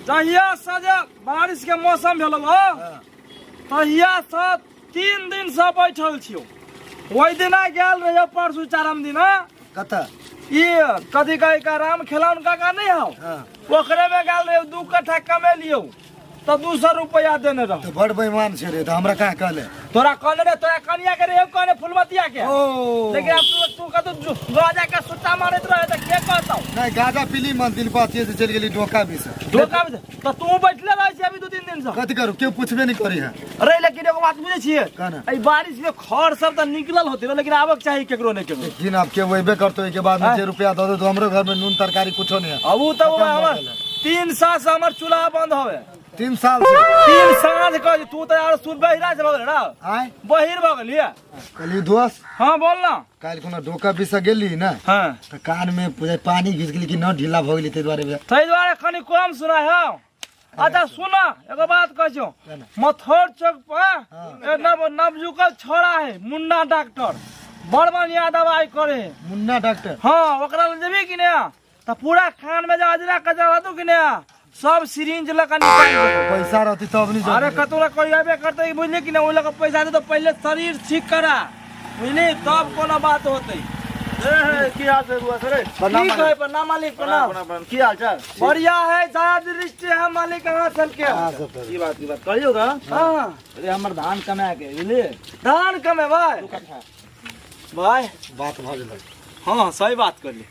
जहिया से जे बारिश के मौसम भेल हो तहिया से 3 दिन से बैठल छियो। ओहि दिना गेल रहियो परसू चारम दिना। कतऽ? ई कथी कहे का राम खेलौन काका नहीं हो? हाँ। ओकरे में गेल रहियो, 2 कट्ठा कमेलियो तो 200 रुपया देने रहो। तो बड़ बेईमान छे रे, तो हमरा कहाँ कहले? तोरा कहने रे, तोरा कनिया के रे, कहने फुलमतिया के। ओ। लेकिन अब तू कतौ गाजा के सुट्टा मारैत रहे त के कहतौ? नहीं, गाजा पीली मन दिन पाछे से चलि गेली डोका भी से। डोका भी से? तो तू बैठले रहै छी अभी 2-3 दिन से। कथी करू, केओ पूछबे नहीं करी है। अरे लेकिन एगो बात बुझै छियै? कहना। एहि बारिश में खर सब त निकलल होते रे, लेकिन आबक चाही केकरो नहीं केकरो। लेकिन आब केओ अयबे करतो, एहिके बाद में जे रुपया दऽ देतो, हमरो घर में नून तरकारी कुछो नहीं है। अब उ त खत्म भऽ हमर गेलै। 3 साल से हमर चूल्हा बंद होवे। 3 साल से? 3 साल से कह, तू तो यार सुन बहिरा से भऽ गेल ना। आय? बहिर भऽ गेलियै। कहलियै दोस्त। हाँ, बोल ना। काल्हि कोनो डोका बिसा गेली ना? हाँ। तऽ कान में पूरा पानी घुसि गेली कि न ढीला भऽ गेली, ताहि दुआरे भेल। ताहि दुआरे कनि कम सुनाय हौ। अच्छा सुन, एगो बात कहै छियौ। मथौर चौक पर हाँ। ए नवयुवक छोड़ा है मुन्ना डॉक्टर, बड़ बढ़िया दवाई करे है। मुन्ना डॉक्टर? हाँ, ओकरा लग जेबही कि ने तऽ पूरा कान में जे अजरा कजरा रहतौ कि ने सब सिरिंज लऽ कऽ निकालि देतौ। पैसा रहती तब नहीं। अरे कतौ ने कोई अबे करतै, बुझली कि ने? ओहि लऽ कऽ पैसा दे तो पहिले शरीर ठीक करा, बुझली, तब कोनो बात होतै। ए, की हाल छै बुआ सर? प्रणाम। ठीक है, प्रणाम मालिक, प्रणाम। प्रणाम, की हाल चाल? बढ़िया है, सारा दृष्टि है मालिक, अहाँ सबके। हाँ, सब की बात, की बात कहियो गा? हाँ। अरे हमर धान कमा के, बुझली? धान कमेबै? 2 कट्ठा। भाई। बात भऽ गेलै। हाँ, सही बात करली।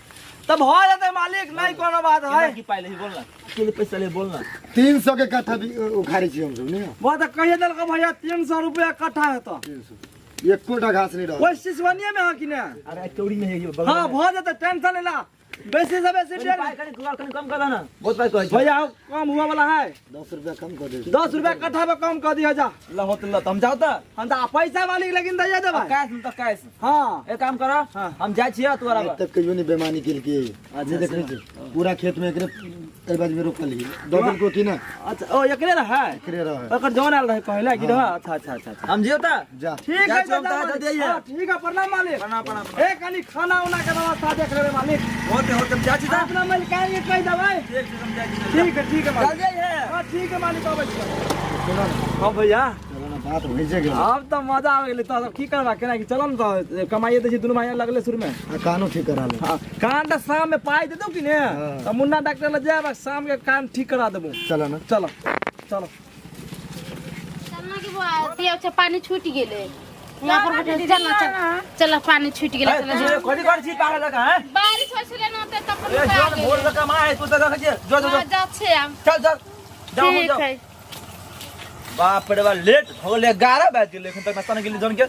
तब हो जेतै मालिक, नहीं कोनो बात है। की पाइ लेही बोल ना, के पैसा ले बोल ना। 300 के कट्ठा भी उखाड़ै छी हमसब ने। वो तो कहिए देलको भैया 300 रुपया कट्ठा है तो। 300। एकोटा घास नहीं रहल। ओहि सिसवनिये में है कि ने? अरे चौड़ी में है ये बगल हाँ, में। भऽ जेतै, टेंशन नहीं ला। बेसी से बेसी कनि डेढ़। पाइ कनि कम, कनि कम कर दे ना, बहुत पाइ कहै छी। भैया कम हुआ वाला है। 10 रुपया कम कर दे। 10 रुपया कट्ठा पे कम कर दिया जा। ल होत ल, त हम जाऊ त। हम त पैसा वाली लेकिन दैया देबै। कैश में त कैश। हाँ। एक काम कर, हाँ। हम जाइ छियै तू बराबर। तब कहियो नहीं बेमानी केलकै। अच्छा, नहीं देखने से। छी। पूरा खेत में एकरे एहि बाजू में रोपल ही। दऽ देलको कि ना? अच्छा, ओ एकरे रहै? एकरे रहै। ओकर जौन आयल रहै पहिले कि रहै? अच्छा, अच्छा, अच्छा, अच्छा। हम जियो त? जा। ठीक है, जा, जा, हम त मालिक। जल्दी आइए। हाँ, ठीक है, प्रणाम मालिक। प्रणाम, प्रणाम, प्रणाम। ए, कनी खाना उना के व्यवस्था देख लेबै मालिक। होते, होते, हम जाइ छी त। अपना मालिकाइन के कहि देबै। ठीक छै, हम जाइ छी। ठीक है, ठीक है मालिक। जल्दी आइए। हाँ, ठीक है मालिक, अबै छी। सुनो ना। हाँ भैया। चलो ना, बात भइजे गेल। आब तऽ मजा आबि गेलै। तऽ की करबा, केना की चल ने तऽ कमाइए दै छी दुनू भाई लगले शुरू में। आ कानो ठीक करा ले। हाँ, कान तऽ शाम में पाइ देतौ कि ने? हाँ। तऽ मुन्ना डॉक्टर लग जायब आ शाम के कान ठीक करा देबो। चलो ना। चलो, चलो। चलना कि बुआ, पिया छै, पानी छूटि गेलै। यहाँ पर बैठल चल ना, चल। चल, पानी छूटि गेलै, चल, चल। कथी करै छी पागल जकाँ, हैं? बारिश होइ छलै ना तऽ तब ए, जोन भोर जकाँ माय, तू तऽ देखै छियै। जो, जो, जो। हाँ, जा छै आब। चल, चल। जाओ, ठीक जाओ। है। बाप रे बाप, लेट हो गेलै, 11 बाजि गेलै, एखन तक नाश्ता नहि गेली जौन के।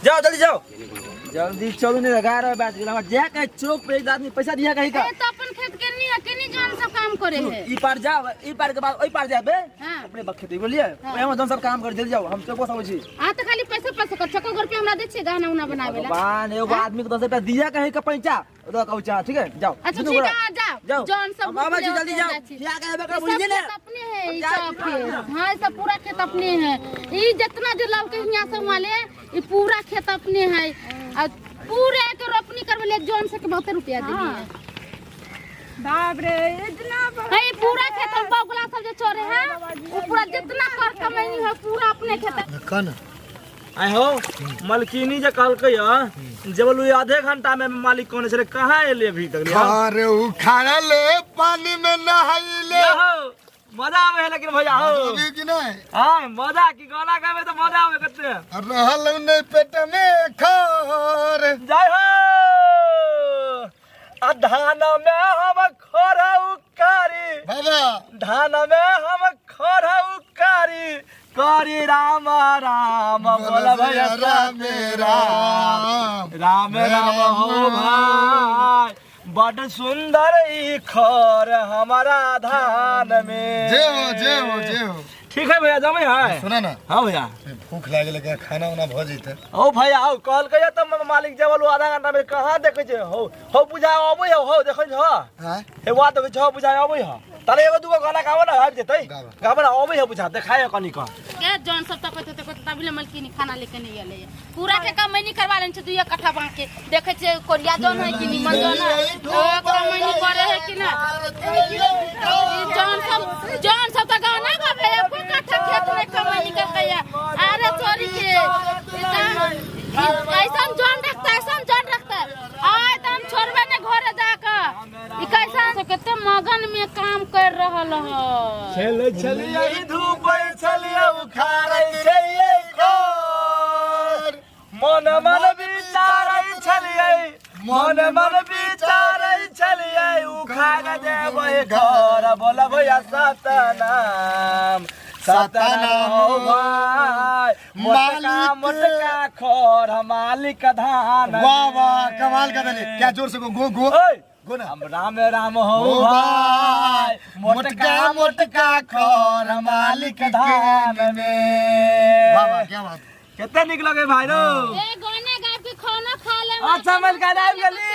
जाओ जल्दी जाओ, जल्दी चलू, नहीं 11 बाजि गेल। हमरा जाय के है चौक पे, एक आदमी पैसा दिया कहीं का। ए, तो अपन खेत के नहीं है, केनी जौन सब काम करे है। ई पार जाओ, ई पार के बाद ओई पार जाबे। हाँ। अपने बखेते बोलिए। हाँ। ओए हम जौन सब काम कर, जल्दी जाओ, हम चौक पर आबै छी। हाँ, तो खाली पैसा पैसा कर, चको घर पे हमरा दे छे गहना उना बनावे ला। भगवान, एगो हाँ? आदमी के 10 रुपया दिया कहीं का पैसा, ओकरा कहू चा, ठीक है, जाओ। अच्छा, दुनू ठीक गोरा। है, हाँ, जाओ। जाओ। जौन सब हम आबै छी, भूखले जल्दी होते जाओ। हैं, जाए छी। खिया के आबे कर, ई सब बुझलिए ने? खेत अपने है, ई हम जाए सब छी। खेत। हाँ, ई सब पूरा खेत अपने है। ई जितना जो लौके हियां से वहाँ ले, ई पूरा खेत अपने है। आ पूरा के रोपनी करवे ले जौन से के बहुते रुपया देनी है। बाप रे, इतना बड़ा है, ई पूरा खेत हम बगुला सब जे चोरे है, वो पूरा जितना कर कमैनी है पूरा अपने खेत है। कन? आइ हो मलकिनी जे कहलकै हँ जे बोलू आधे घंटा में मालिक कहने छलै, कहाँ एलै अभी तक? अरे उखाड़ले पानी में नहाइले। हो, मजा आवे है लेकिन भैया हो। अभी कि नहीं? हाँ, मजा की गाना गावे तो मजा आवे कते। रहल नहीं पेट में खर। जय हो। आ धान में हम खर उकारी। बाबा। धान में हम खर उकारी करी राम राम बोल भैया राम राम। राम राम हो भाई, बड़ सुंदर ई खर हमारा धान में। जय हो, जय हो, जय हो। ठीक है भैया, जमे है। सुना ना। हाँ भैया। भूख लागल है, खाना उना भ जैते। ओ भैया, आओ कॉल कहिया तब मालिक जेबल आधा घंटा में कहाँ देखै छै? हो हो बुझा अबै हो, हो देखै छ। हां। हे वा देखै छ, बुझा अबै हो। ताले एगो दूगो गाना गाबो ना, आबि जेतै। गाबो। गाबो ना, अबै हो बुझा, देखाय कनी क। के जौन सब तकैत होतै, कहतै, तभी ले मलकिनी खाना लेके नहीं एलै। पूरा के कमैनी करवा लेने छै, दुइये कट्ठा बाँके। देखै छियै कोरिया जौन है कि निमन जौन है, ओ कमैनी करे है कि ना। ई जौन सब कैसन जन रखता है, ऐसन जन रखता है। आय त हम छोड़बे ने घरे जाके। ई कैसन से कते मगन में काम कर रहल ह। खेलै छलियै धूपै छलियै उखाड़ै छलियै घर मन मन विचारै छलियै मन मन विचारै छलियै उखाड़ देबै घर बोलबै सतनाम सतनाम हो भाई मोटका मोटका खर मालिक धान। वाह वाह कमाल कर देले, क्या जोर से गो गो गो गो ना। हम राम राम हो भाई मोटका मोटका खर मालिक धान में। वाह वाह क्या बात, कते निक लगे भाई रो। ए गाना गाब के खाना खा ले। अच्छा मलका आबि गेली।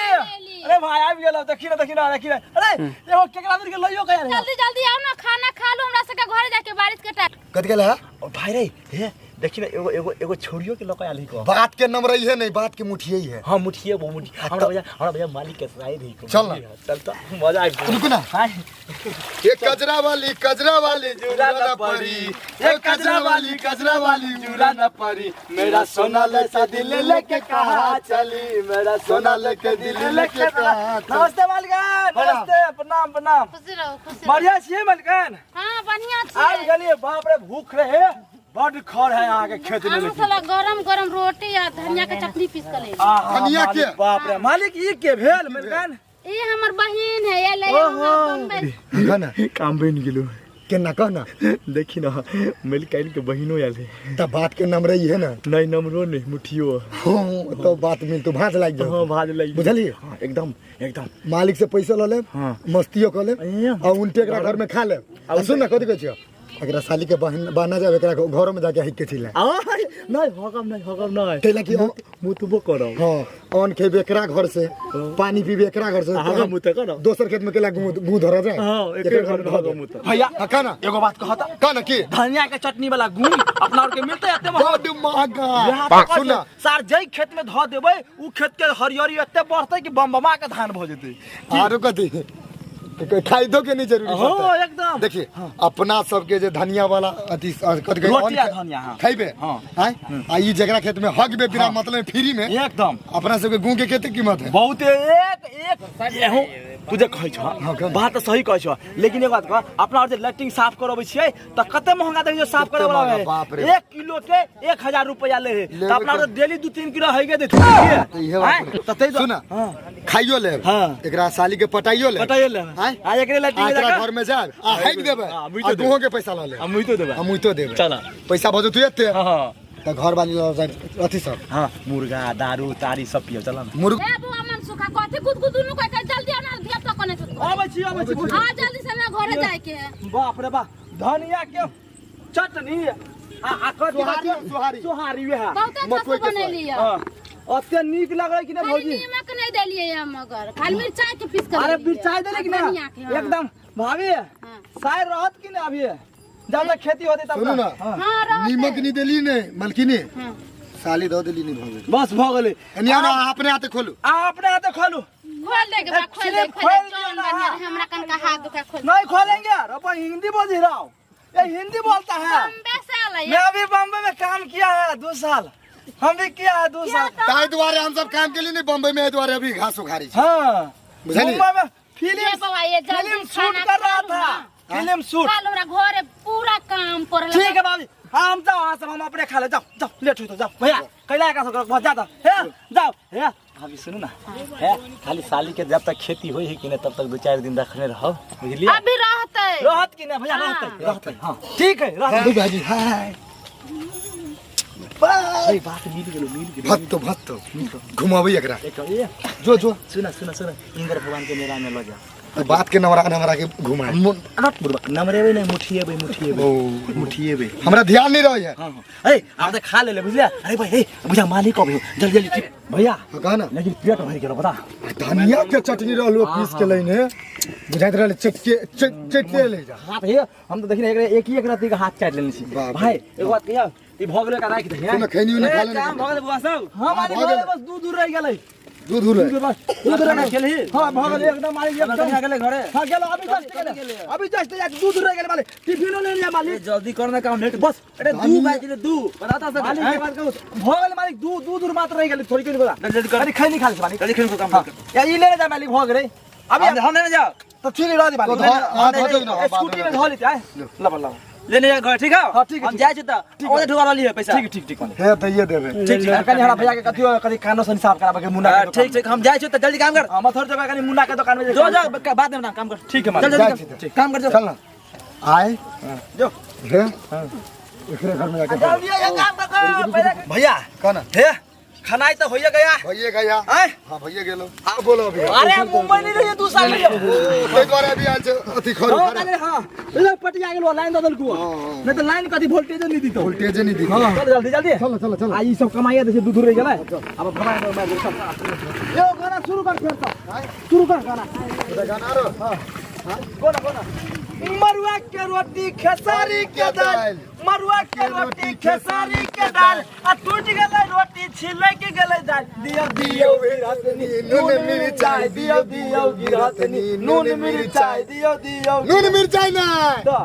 अरे भाई आबि गेल, देखी ना देखी ना देखी ना। अरे एगो केकरा दूर के लइयो के यार, जल्दी जल्दी आओ ना खाना खा लो, हमरा सबके घरे जाके बारिश के टाइम कत गेल है। ओ भाई रे हे देखी ना एगो एगो एगो छोरियो के लक आयल ही को। बात के नंबर है नहीं, बात के मुठिए ही है। हां मुठिए वो मुठी हमरा भैया, हमरा भैया मालिक के सराय रही को। चल ना चल तो मजा आबि गेल। रुक ना। हां ये कजरा वाली कजरा वाली जुरा न पड़ी, ये कजरा वाली कजरा वाली जुरा न पड़ी, मेरा सोना लेके दिल लेके कहा चली, मेरा सोना लेके दिल लेके कहा। नमस्ते मालिकन, नमस्ते, प्रणाम प्रणाम। खुश रहो खुश रहो। बढ़िया छियै मालिकन? हां बढ़िया छियै। आबि गेलियै, बाप रे भूख रहे बड खर है यहाँ के खेत में। हम साला गरम गरम रोटी आ धनिया के चटनी पीस के ले। धनिया के बाप रे मालिक ई के भेल मालिकन? ई हमर बहिन है, ये ले हमरा ना काम बन गेलो केना कहना। देखी ना मलिकाइन के बहिनो आयल है त बात के नंबर है ना। नहीं नंबरो नहीं मुठियो। हां तो बात मिल तो भाज लाग जाओ। हां भाज लाग बुझलिए। हां एकदम एकदम मालिक से पैसा ल ले, मस्तियो कर ले आ उनटे एकरा घर में खा ले। आ सुन ना कथि कहै छियो, एकरा साली के बहन बना जावे, एकरा घर में जाके हिक के छिला। नहीं हकम नहीं हकम नहीं तेला कि मुतबो करब। हां अन्न खेबे एकरा घर से, पानी पीबे एकरा घर से, हां मुत करब दोसर खेत में केला गुं धरा जाए। हां एकरे घर में हकम मुत। भैया हां ना एगो बात कहता का ना की धनिया के चटनी वाला गुण अपना और के मिलते एते बड महंगा। सुन ना सार जई खेत में ध देबै उ खेत के हरियरी एते बढ़तै कि बमबमा के धान भ जेतै। आरो कथि खाइदो के नहीं जरूरी हो एकदम। देखिए अपना सबके जे धनिया वाला अथि कथि कहै रोटी आ धनिया। हां खइबे। हां हां आ ई जकरा खेत में हगबे बिना मतलब फ्री में एकदम। अपना सबके गुं के कते कीमत है बहुत। एक एक गेहूं तू जे कहै छ बात त सही कहै छ, लेकिन एक बात कह अपना और जे लैट्रिन साफ करबै छियै त कते महंगा दै छै साफ करे वाला है। 1 किलो के 1000 रुपया ले है त अपना और डेली 2-3 किलो हैगे देत त तै सुन खाइयो ले एकरा साली के पटाइयो ले पटाइयो ले। आ एकरे लैट्रिन एकरा घर में जा आ हैग देबै आ गुहो के पैसा ल ले। आ मुइतो देबै, आ मुइतो देबै। चल पैसा भजो तू एते। हां त घर वाली ल अथि सब। हां मुर्गा दारू तारी सब पियो चल ना। मुर्गा ए बुआ मन सुखा कथि गुद गुद दुनु कह के जल्दी आना धिया पुता कोने छत। आबै छी आबै छी। हां जल्दी से ना घरे जाय के है। बाप रे बाप धनिया के चटनी आ आ कथि सोहारी सोहारी वएह बहुत अच्छा से बनेली है। हां अते नीक लगै कि नै भौजी? नीमक नै देलियै हम मगर खाली मिरचाई के पीस के। अरे मिरचाई देली कि ना एकदम भाभी। साय रहत कि ना अभी ज्यादा खेती होते तब सुनू ना। हां नीमक नहीं देली ने मलकिनी साली दो देली नहीं भ गेल बस भ गेलै। एनिया ना अपने हाथे खोलू। आ अपने हाथे खोलू। खोल दे के बा खोल दे खोल दे बढ़िया हमरा कन का हाथ दुखा खोल। नहीं खोलेंगे यार अपन हिंदी बोल रहा हूं, ये हिंदी बोलता है। बॉम्बे से आला मैं अभी बॉम्बे में काम किया है 2 साल, हम भी किया है 2 साल। ताई दुआरे हम सब काम के लिए नहीं बॉम्बे में दुआरे अभी घास उखाड़ी। हां बुझलिए मुंबई में फिल्म शूट कर रहा था, फिल्म शूट। खा लो हमरा घरे पूरा काम पड़ल। ठीक है भाभी हम जाओ वहां सब हम अपने खा ले। जाओ जाओ लेट हो तो जाओ भैया कैला का सब बहुत ज्यादा हे जाओ हे भाभी सुनू ना हे खाली साली के जब तक खेती होई है कि ना तब तक 2-4 दिन रखने रहो बुझलिए। अभी रहतै रहत कि ना भैया रहतै रहतै। हां ठीक है रहतै भाजी। हाय बाय बात मिल गेलो मिल गेलो। भत्तो भत्तो घुमाबै एकरा एक जो जो सुना सुना सुना इंद्र भगवान के मेला में ल जा बात के नमरा नमरा के घुमा नमरेबै नहीं मुठिएबै मुठिएबै मुठिएबै हमरा ध्यान नहीं रहे है। हां अरे आप त खा ले ले बुझलिया। अरे भाई ए बुझा मालिक अबे जल्दी जल्दी भैया कह ना। लेकिन पेट भर गेलो बता। धनिया के चटनी रहलो पीस के लइने बुझाइत रहले चटके चटके ले जा हाथ हे हम त देखिने एक एक राति के हाथ काट लेने छी भाई। एगो बात कहिया ई भ गेलो का राख दे सुन खैनी ने खा ले काम भ गेलै बुआ सब। हां मालिक भऽ गेलै बस दूर दूर रह गेलै। दूध उड़ दूध खाना रह खेलही? हां भ गेल एकदम मालिक खाना एकदम गेलै घरे हां गेलो अभी जस्ट गेले अभी जस्ट जाके दूध रह गेल मालिक टिफिनो ले लिया मालिक ए, जल्दी कर ना काम लेट बस अरे 2 बाज गेलै 2 बताता सर मालिक के बात कहू भ गेल मालिक दूध दूध मात्र रह गेल थोड़ी कनी बोला जल्दी कर अरे खै नहीं खा ले मालिक जल्दी खेल को काम हाँ। कर या ई ले जा मालिक भ गेलै अभी हम लेने जाओ तो ठीक है रह दे मालिक तो धर- हाँ, धर दे ना, ए, स्कूटी में धो लेते आए लब लब लेने जा घर ठीक है हाँ, ठीक है, हम ठीक जाइ छी त ओने ढुका रहली है पैसा ठीक है, ठीक ठीक मालिक हे दैये देबे ठीक ठीक कनी हमरा भैया के कथी कथी कानो से साफ कराबे के मुन्ना के हाँ, दुकान ठीक ठीक हम जाइ छी त जल्दी काम कर हम थोड़ जगह कनी मुन्ना के दुकान में जो जो बाद में ना काम कर ठीक है मालिक चल जाइ जल्दी छी कर। त। काम कर जो चल ना आए जो हे एकरे घर में जाके जल्दी आ, काम कर पैसा भैया कौन हे खानाई तो होइए गया भैये गया आए हां भैये गेलो आ बोलो अभी अरे मुंबई नहीं रहिए 2 साल रहिए ताहि दुआरे अभी आयल छै अथी खरू हाँ अरे हाँ इधर पटिया गेलो लाइन दऽ देलकू नहीं तो लाइन कथी वोल्टेज नहीं दीतो वोल्टेज नहीं दी चल जल्दी जल्दी चलो चलो चलो आ ई सब कमाइया दे छै दूध रहि गेलै अब भरा दे मार सब यो गाना शुरू कर फेर से शुरू कर गाना गाना रो कोना कोना मरुआ के रोटी खेसारी के दाल मरुआ के रोटी खेसारी के दाल आ टूट गेलै रोटी छिलक गेलै दाल दियो दियो गिरहतनी नून मिरचाई दियो दियो गिरहतनी नून मिरचाई दियो दियो नून मिरचाई ना तो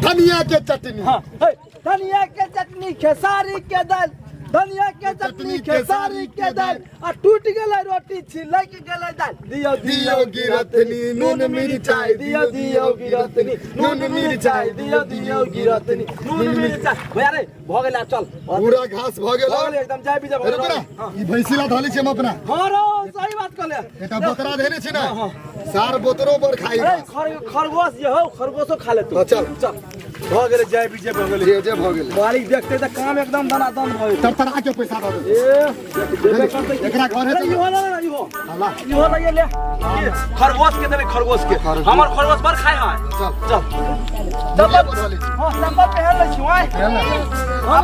धनिया के चटनी हाँ हे, धनिया के चटनी खेसारी के दाल धनिया के चटनी खेसारी के दाल आ टूट गेलै रोटी छिलक गेलै दाल दियो दियो गिरहतनी नून मिरचाई दियो दियो गिरहतनी नून मिरचाई दियो दियो गिरहतनी नून मिरचाई भैया रे भ गेल आब चल भ पूरा घास भ गेल गेल एकदम जाय भी जब रुक ना ई भैंसी ला धले छी हम अपना हां रो सही बात कहले एकटा बोतरा धेने छी ना सार बोतरो पर खाई अरे खरगोश जे हो खरगोशो खा ले तू हाँ, चल। चल भ गेलै जय विजय भ गेलै जे जे भ गेलै मालिक देखते त काम एकदम दनादन भ गेल तरतरा के पैसा दऽ दे ए देबे करतै की? एकरा घर है अरे इहो ले ना इहो हला इहो लइए ले खरगोश के देबै खरगोश के खरगोश। हमर खरगोश बड़ खाय है चल चल चप्पल हां चप्पल पहन लै छी ओए पहन ले। हां